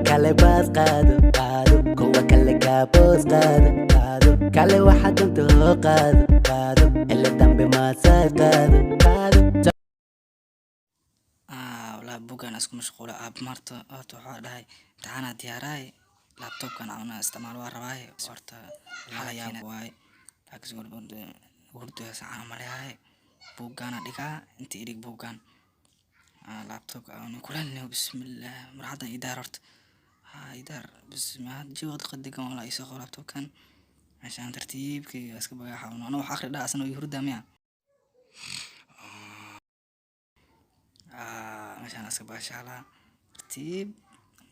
Kale baas qaado, qaado, kuwa kale kaaboos qaado, qaado, kale waxa doonta hoo qaado, qaado, xilli dambe maasaad qaado, qaado. Walahi buugan isku mashquula aab marta. Horta waxaa dhahay imtixaanaa diyaaraay, laptopkan aan isticmaalo waa rabaaye. Horta waxaa yaab waaye, laakiin hurdo sacaan maleeyahay. Buuggaana dhigaa inta idhig buuggan laptopka aan kulelniyo. Bismillah, marxadan idaar horta ha idaar. Bismillah, jawi degan walaa isoo qabo laptopkan. Meeshaan tartiibkayga iska bagaxa anoo wax akhri dhaha, asna hurdaa miya. Meeshaan iska baashaalaa tartiib,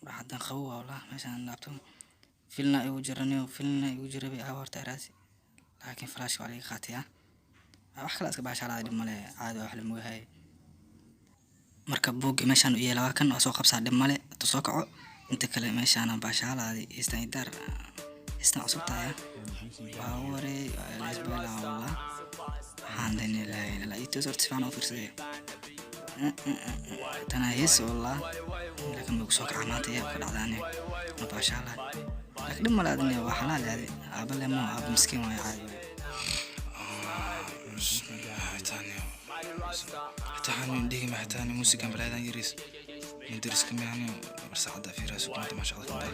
marxadan qabow waa wallah. Meeshaan laptop filna igu jiraniyo, filna igu jira bay horta araasi, laakiin flash waa laga qaatay. Wax kale iska baashaalaa, dhib male, caadi waa wax la mooyahay. Marka buugga meeshaan u yeela waa kan waa soo qabsaa, dhib male intuu soo kaco. Inta kale meeshaan baashaalaadi heestan idaar, heestan cusub tahay. Waa wareey, waa leesbeelaa wallah. Waxaan dani laa ii toos horta si fiican u fiirsaday tana hees wallah, laakiin ma soo kaca maanta yaa ka dhacdaane ma baashaala, laakiin dhib male adina waa xalaal aadi aaba le mo aaba miskiin waayo, caadi waayo. Xitaa dhigi ma xitaa muusigan balaadan yariis dariska miyani bar saacada fiiraa sugunta ma shaqada ka.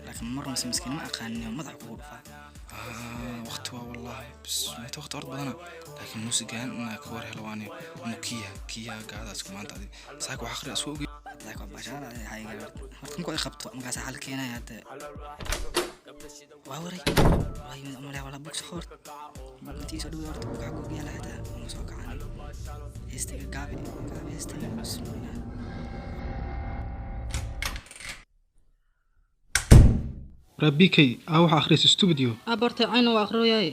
Laakiin mar mise miskiin ma aqaanin madaxa kugu dhufaa. Waqti waa wallahi, bismillah, waqti ord badana, laakiin muusigan inaa ka war helo waani mu kiya kiya gaadaas ku maanta adi saaka wax akhri isku ogi. Laakiin waa baashaala hayga horta markuu ay qabto markaas xal keenaya. Hadda waa waray, waa yimid umalaya walaa bugsa horta intii soo dhaway horta buug xaguu yaala xitaa uma soo kacaan. Heestiga gaabi gaabi heestiga, bismillah. Rabbikay aa waxa akhriyay studio. Abartay cayna waa akhriyoyaay.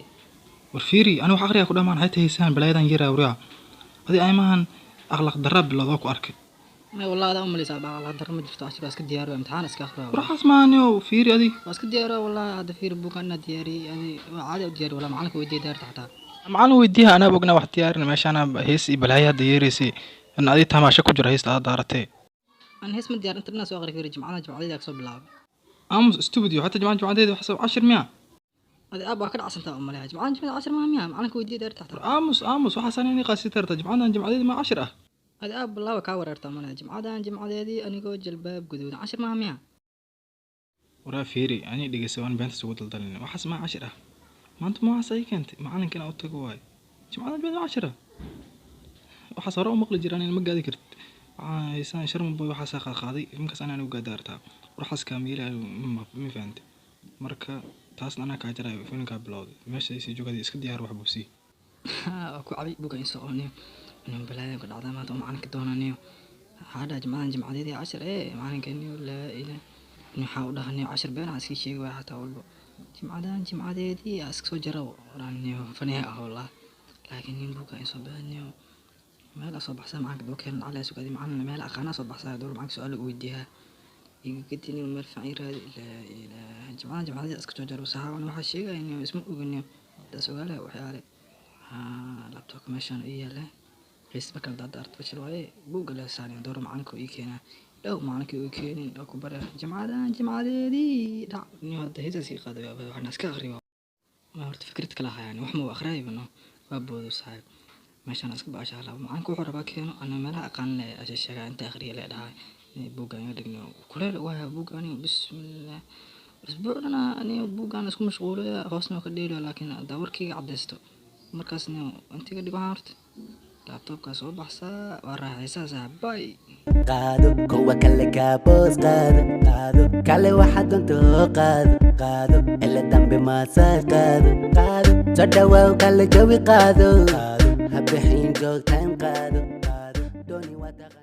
War fiiri, ani wax akhriyaa ku dhamaan xayta heesaan balaayadan yaraa wariyaa adi aymahan akhlaaq darra bilowda ku arkay. May wallahi adaa umaleysaa baa akhlaaq darra ma jirto, cashir waa iska diyaariyo, imtixaan iska akhriyo. Warxaas maaniyo, fiiri adi. Waa iska diyaariyo wallahi. Hadda fiiri buugan inaa diyaariyey, adi waa caadi u diyaariyo wallahi. Macalinka weydiiya daarta xataa. Macalin weydiiha anaa ognaa wax diyaarin. Meeshaana hees iyo balaaya hadda yeeraysay in adi tamaasho ku jira heesta aad daaratee. Aan hees ma diyaar, inta dhanaa soo akhri. Fiiri, jimcada jimcadeeda ka soo bilaabay. Aamus studio, xataa jimcada jimcadeeda wax cashir miya? Adi aab waa ka dhacsantaa umaleya, jimcada jimcada cashir maaha miya? Macalinka weydiiya daarta xataa. Aamus aamus, waxaasaan inay qaasi tarta jimcadan jimcadeeda ma cashir ah. Adi aab laba kaa wareertaa umaleya, jimcadan jimcadeedii anigoo jalbaab guduudan cashir maaha miya? Waraa fiiri, ani dhegeysa, waan beenta isugu daldalin. Waxaas ma cashir ah maanta, ma waxaas ay keentay macalinka inaa u tago waayo. Jimcadan jimcadeeda cashir ah waxaas hore u maqli jiraan in ma gaadi kartid. Waxaan haysaan sharma boy, waxaasaa qaadqaaday markaas anaa u gaadaartaa waxaas kaamiilayo, ma fahantay? Marka taasna anaa kaa jarayo filimkaa bilowday meesha sii joogada iska diyaar wax buusii. Waa ku cabay buuga insoo qabniyo nin balaaya ka dhacdaa maanta oo macalinka doonaniyo. Waxaa dhaha jimcadan jimcadeedii cashir ee macalinka niyo laa ilaa nin waxaa u dhaha niyo cashir been aan iska sheegi waaya xataa walbo jimcadan jimcadeedii aa iska soo jara niyo faniya ah wallah. Laakiin nin buuga insoo bixin meel aa soo baxsaa macalinka doo keenan cali sugaadi macalin meel aqaanaa soo baxsaa door macalinka su'aal u weydiiyaa iga kadib meel fiican ii raadi laa ilaa jimcadan jimcadeedii iska soo jaro saxaaban. Waxaa sheegaya niyo isma oginiyo taas ogaale waxyaale. Laptopka meeshaan ii yaala hees marka la daarto fashil waaye. Buugga la saarin door macalinka ii keenaa dhow macalinka ii keenin oo ku bara jimcadan jimcadeedii dhac niyo. Hadda heesaas ii qaaday waxaan iska akhriyo ma horta fikrad kala hayaan wax ma akhriyo no waa boodo saaxiib. Meeshaan iska baashaa macalinka wuxuu rabaa keeno ana meelaha aqaan leh asha sheegaa inta akhriya le dhahay buuggan iga dhigno kuleel waaya buuggan. Bismillah, isbuuc dhan aniga buuggan isku mashquulaya, hoosna waa ka dheelaya, laakiin haddaa warkayga caddaysto markaasna inta iga dhigo waxaan horta laptopkaa soo baxsaa waa raaxaysaa saaxiib, bay. Qaado, kuwa kale kaaboos qaado, qaado, kale waxa doonta hoo qaado, qaado, xilli dambe maasaad qaado, qaado, soo dhawaaw kale jawi qaado, qaado, ha bixin joog time qaado, qaado, dooni waa taqaan.